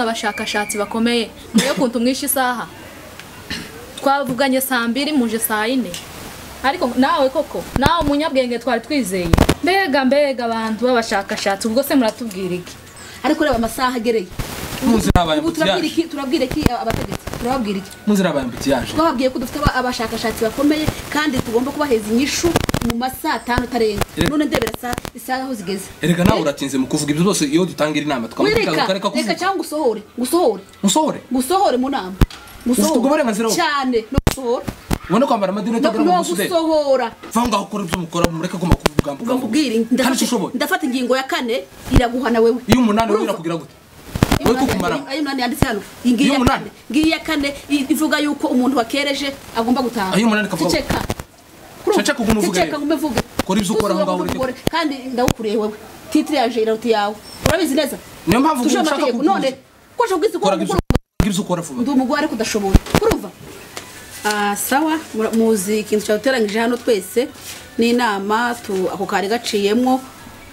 Namwe abashakashatsi bakomeye muriyo kuntu mwishe isaha. Twavuganye saa 2 muje saa 4. Ariko nawe koko nawe umunyabwenge twari twizeye. Mbega mbega abantu b'abashakashatsi ubwo se muratubwira iki? Ariko reba amasaha agereye. Turabwira iki abategetsi? Turababwira iki? Munzira abayambitiyaje. Twababwiye ko dufite abashakashatsi bakomeye kandi tugomba kubaheza inyishu mu masaha 5 tarenga. None ndebera saa isaha aho zigeze. Erega nawe uratinze mu kuvuga ibyo byose iyo dutangira inama tukamubwira kareka kuvuga. Reka cyangwa usohore, gusohore. Musohore? Gusohore mu nama. Musohore. Cyane no gusohora. Ubona kwambara amadini tagira ngo musude. Gusohora. Va ngaho ukora ibyo mukora mureke guma kuvuga mbuga. Ngakubwira ndafata ingingo ya 4 iraguhana wewe. Iyo 8 wewe irakugira gute? Wewe kukumara. Ayo 8 yanditse hano. Ingiye ya 4. Ngiye ya 4 ivuga yuko umuntu wakereje agomba gutaha. Ayo 8 kavuga. Ceceka. Ceceka ugume uvuge. Ceceka ugume uvuge. Kora ibyo ukora ngaho ureke. Kandi ndawukuriye wewe. Titre yaje iraruti yawe. Urabizi neza? Niyo mpamvu ushaka none ko ushaka ibyo ukora vuba. Ndi umugore ariko udashoboye. Urumva? Sawa muzi ikintu cyaduteranyije hano twese ni inama ako kari gaciyemwo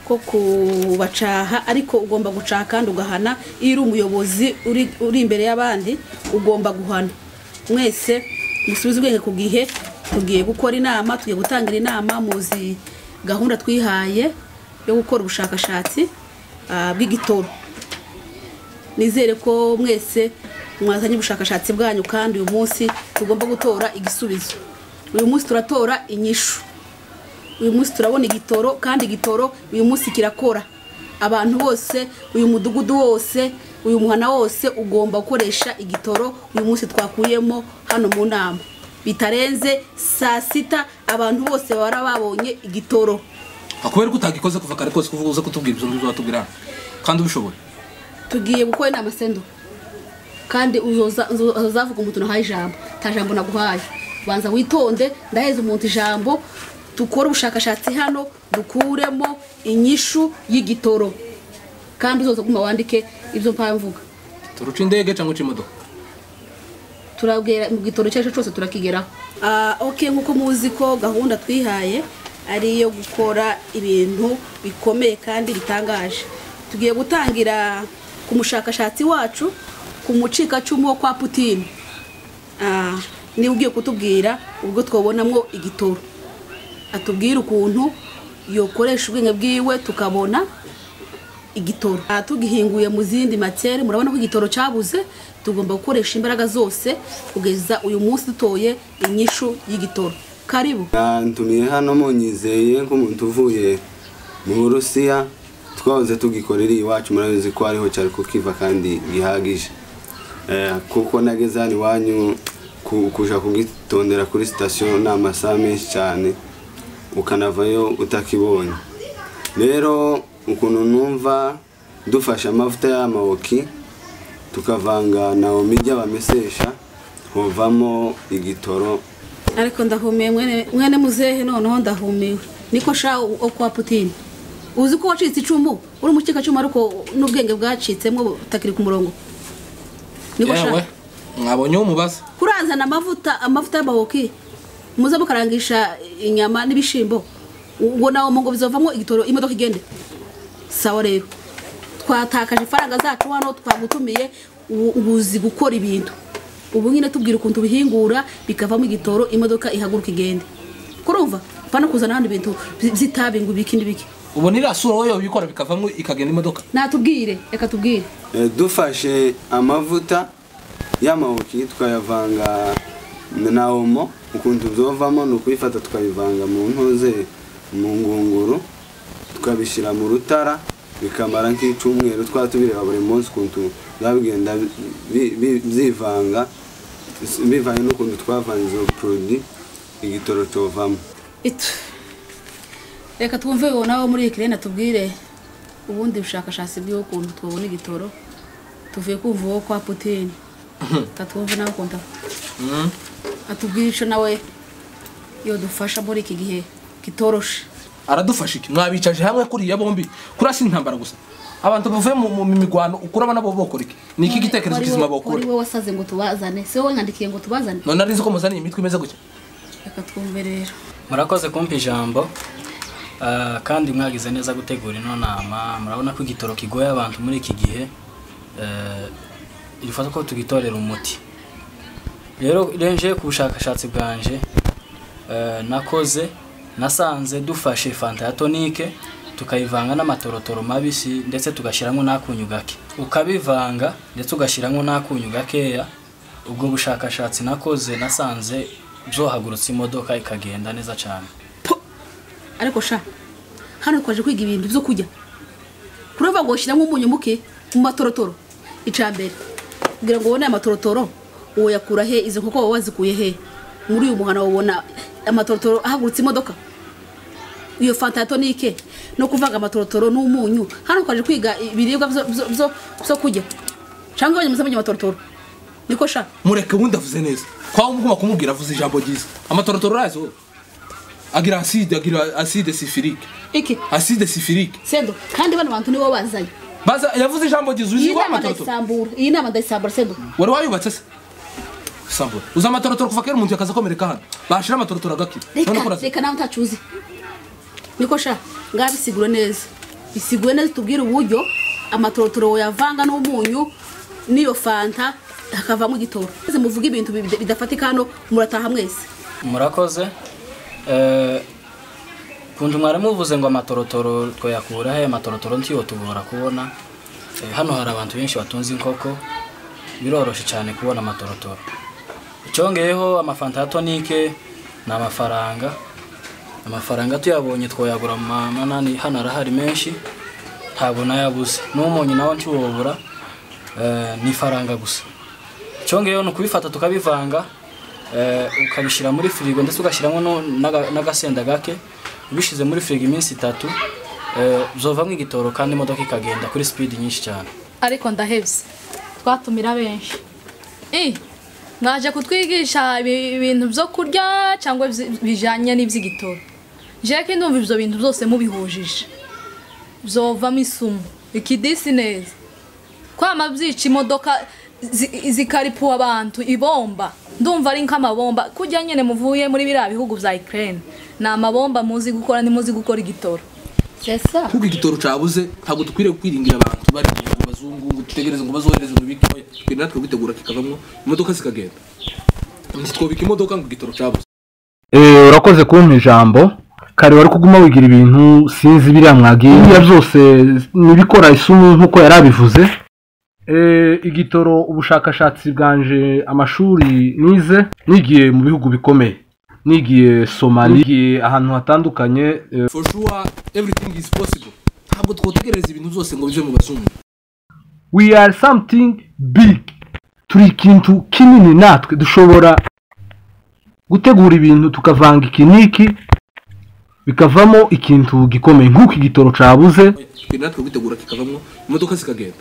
ko kubacaha ariko ugomba gucaha kandi ugahana iyo uri umuyobozi uri imbere y'abandi ugomba guhana. Mwese musubize ubwenge ku gihe tugiye gukora inama tugiye gutangira inama muzi gahunda twihaye yo gukora ubushakashatsi bw'igitoro. Nizere ko mwese mwazanye ubushakashatsi bwanyu kandi uyu munsi tugomba gutora igisubizo. Uyu munsi turatora inyishu. Uyu munsi turabona igitoro kandi igitoro uyu munsi kirakora. Abantu bose, uyu mudugudu wose, uyu muhana wose ugomba gukoresha igitoro uyu munsi twakuyemo hano mu nama. Bitarenze saa 6 abantu bose bara babonye igitoro. Akubera kutagikoze kuva kare kose kuvuga uza kutubwira ibyo ngibyo watubwira kandi ubishoboye. Tugiye gukora inama sendo. Kandi uzozavuga umuntu nahaye ijambo ta jambo naguhaye banza witonde ndaheza umuntu ijambo tukora ubushakashatsi hano dukuremo inyishu y'igitoro kandi uzoza guma wandike ibyo mpamvuga. Turuca indege cyangwa imodoka turabwira mu gitoro cyacu cyose turakigeraho. Okay nkuko muzi ko gahunda twihaye ari iyo gukora ibintu bikomeye kandi bitangaje. Tugiye gutangira ku mushakashatsi wacu kumucika cumu kwa Putin. Ni ugiye kutubwira ubwo twobonamwo igitoro. Atubwira ukuntu yokoresha ubwenge bwiwe tukabona igitoro. Tugihinguye mu zindi matière murabona ko igitoro cyabuze tugomba gukoresha imbaraga zose kugeza uyu munsi dutoye inyishu y'igitoro. Karibu. Ntumiye hano munyizeye nk'umuntu uvuye mu Burusiya twahoze tugikorera iwacu murabizi ko ariho cyari kukiva kandi gihagije. Kuko nageze hano iwanyu kuja kugitondera kuri station ni amasaha menshi cyane ukanavayo utakibonye. Rero ukuntu numva dufashe amavuta y'amawoki tukavanga na omijya bamesesha hovamo igitoro. Ariko ndahumiye mwene muzehe noneho ndahumiwe. Niko sha kwa Putin. Uzi ko wacitse icumu uri umukeka cumu ariko n'ubwenge bwacitsemo butakiri ku murongo. Niko sha mwabonye umubaza kurazana amavuta y'amawoki muze mukarangisha inyama n'ibishimbo ubwo nawo ngo bizovamo igitoro imodoka igende. Sawa rero twatakaje ifaranga zacu hano twagutumiye ubuzi gukora ibintu ubu nyine tubwira ukuntu bihingura bikavamo igitoro imodoka ihaguruka igende. Kurumva pana kuzana handi bintu byitabi ngo biki ndibiki. Ubona irasura wowe bikora bikavamo ikagenda imodoka. Natubwire reka tubwire. Dufashe amavuta y'amawoki tukayavanga na omo ukuntu byovamo no kuyifata tukabivanga mu ntuze mu ngunguru tukabishira mu rutara bikamara nk'icumweru twatubireba buri munsi ukuntu byabigenda byivanga bivanye n'ukuntu twavanze izo produit igitoro cyovamo. Reka twumve nawe muri Ukraine tubwire ubundi bushakashatsi bw'ukuntu twabona igitoro tuvuye kumva uwo kwa Putin. Tatwumve nawe ukuntu atubwire ico nawe yo dufasha muri iki gihe kitoroshe. Aradufasha iki? Mwabicaje hamwe kuriya bombi kurasi intambara gusa. Abantu bavuye mu migwano ukurabana bo bokora iki? Ni iki gitekerezo kizima bokora? Wari we wasaze ngo tubazane, se wowe nyandikiye ngo tubazane. None nari nzi ko muzaniye imitwe imeze gutya. Reka twumve rero. Murakoze kumpa ijambo. Kandi mwagize neza gutegura ino nama. Murabona ko igitoro kigoye abantu muri iki gihe. Ilifata ko tugitorera umuti. Rero renje ku bushakashatsi bwanje nakoze nasanze dufashe fanta ya tonike tukayivanga n'amatorotoro mabisi ndetse tugashyiramo n'akunyu gake, ukabivanga ndetse ugashyiramo n'akunyu gakeya. Ubwo bushakashatsi nakoze nasanze byohagurutse imodoka ikagenda neza cyane. Ariko sha hano twaje kwiga ibintu byo kujya kurova ngo ushyiramo umunyu muke mu matorotoro. Icambere kugira ngo ubone amatorotoro uwo yakura he? Izo nkoko wowe wazikuye he? Muri uyu muhana ubona amatorotoro ahagurutse imodoka? Iyo fanta tonike no kuvanga amatorotoro n'umunyu, hano twaje kwiga ibiribwa byo kujya cyangwa abanye musamye amatorotoro. Niko sha mureke ubundi avuze neza kwa umuguma kumubwira avuze ijambo ryiza. Amatorotoro razo agira acide, agira acide sulfurique. Iki acide sulfurique sendo, kandi bano bantu nibo bazanye baza yavuze ijambo ryiza. Uzi ko amatorotoro iyi nama ndayisambura sendo. Wari wayubatse se sambura uza amatorotoro kuva kera umuntu yakaza komereka hano bashira amatorotoro agakira. Reka nawe utacuze. Niko sha ngabisigure neza, bisigure neza tubwire uburyo amatorotoro yavanga n'umunyu niyo fanta hakavamo igitoro. Maze muvuga ibintu bidafatika hano murataha mwese. Murakoze. Kuntu mwaramuvuze ngo amatorotoro twoyakura he? Amatorotoro ntiyo tubora kubona. Hano hari abantu benshi batunze inkoko, biroroshe cyane kubona amatorotoro. Icyongeyeho amafanta ya tonike ni amafaranga. Amafaranga tuyabonye twoyagura manani, hano arahari menshi ntabwo nayabuze. N'umunyu nawo ntiwobura, ni faranga gusa. Icyongeyeho ni ukubifata tukabivanga, ukabishyira muri firigo ndetse ugashyiramo n'agasenda gake. Ubishize muri firigo iminsi 3 zovamo igitoro kandi imodoka ikagenda kuri speed nyinshi cyane. Ariko ndahebye twatumira benshi. Mwaje kutwigisha ibintu byo kurya cyangwa bijanye n'iby'igitoro. Jeke ndumva ibyo bintu byose mubihujije byovamo isumu ikidisi neza kwama byica imodoka zikaripuwa abantu ibomba. Ndumva ari nk'amabomba kujya nyene muvuye muri biriya bihugu bya Ukraine ni amabomba muzi gukora, ni muzi gukora igitoro. Sesa kuko igitoro cabuze ntabwo dukwiriye kwiringira abantu bari mu bazungu ngo dutegereze ngo bazohereze mu biki. Twe natwe gutegura kikavamwo imodoka zikagenda. Ntitwobika imodoka ngo igitoro cabuze. Urakoze kumpa ijambo. Kare wari kuguma wigira ibintu sinzi biriya mwagiye byose nibikora isumu nkuko yarabivuze. Igitoro ubushakashatsi bwanje amashuri nize nigiye mu bihugu bikomeye, nigiye Somalia, nigiye ahantu hatandukanye. For sure everything is possible. Ntabwo twotegereza ibintu byose ngo bive mu bazungu. We are something big. Turi ikintu kinini natwe dushobora gutegura ibintu tukavanga iki niki bikavamo ikintu gikomeye nkuko igitoro cabuze. Twe natwe gutegura kikavamo imodoka zikagenda.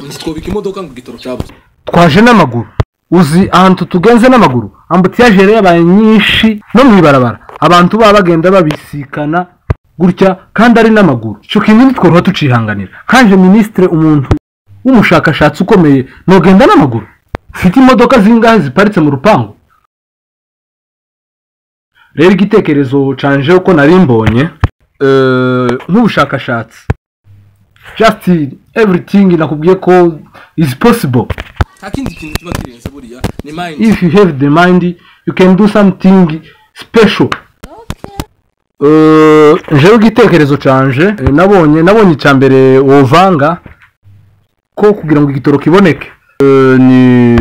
Ntitwobika imodoka ngo igitoro cabuze. Twaje n'amaguru. Uzi ahantu tugenze n'amaguru ambutiyage rero yabaye nyinshi no mwibarabara abantu baba bagenda babisikana gutya kandi ari n'amaguru. Ico kintu nitworoha tucihanganira. Kanje ministre umuntu w'umushakashatsi ukomeye nogenda n'amaguru. Mfite imodoka zingahe ziparitse mu rupangu? Rero igitekerezo canje uko nari mbonye nk'ubushakashatsi just everything nakubwiye ko is possible. Ntakindi kintu kiba kirenze buriya ni mind. If you have the mind you can do something special. Jewe igitekerezo canje nabonye icambere wovanga ko kugira ngo igitoro kiboneke ni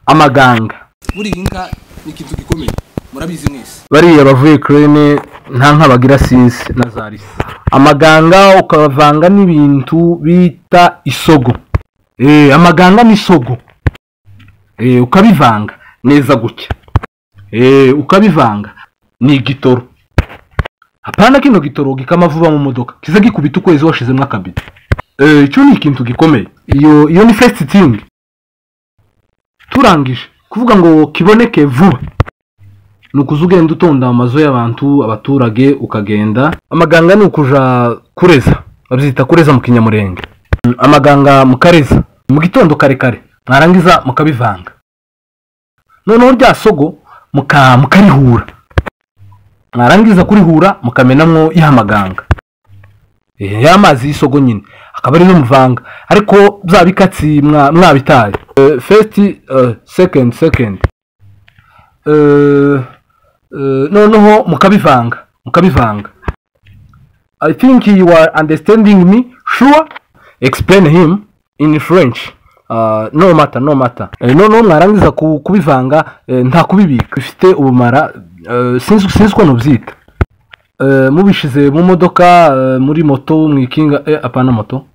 amaganga. Buri inka ni ikintu gikomeye murabizi mwese. Bariya bavuye Ukraine nta nka bagira sinzi na zarisi. Amaganga ukavanga n'ibintu bita isogo. Amaganga n'isogo. Ukabivanga neza gutya. Ukabivanga ni igitoro. Hapana kino gitoro gikama vuba mu modoka kiza gikubita ukwezi washizemo akabito. Icyo ni ikintu gikomeye. Iyo ni first thing. Turangije kuvuga ngo kiboneke vuba nukuza ugenda utonda amazu y'abantu abaturage ukagenda. Amaganga ni ukuja kureza, babyita kureza mu Kinyamurenge. Amaganga mukareza mu gitondo kare kare mwarangiza mukabivanga, noneho rya sogo mukarihura, mwarangiza kurihura mukamenamwo ya maganga, ya mazi y'isogo nyine Akaba ari muvanga, ariko bya bikatsi mwabitaye. First, second, second. Noneho mukabivanga, mukabivanga. I think you are understanding me, sure? Explain him in French. No matter, no matter. Noneho mwarangiza kubivanga, nta kubibika bifite ubumara, sinzi uko nubyita. Mubishize mu modoka, muri moto, mu ikinga, apana moto,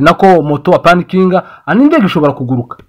nako moto apana ikinga, n'indege ishobora kuguruka.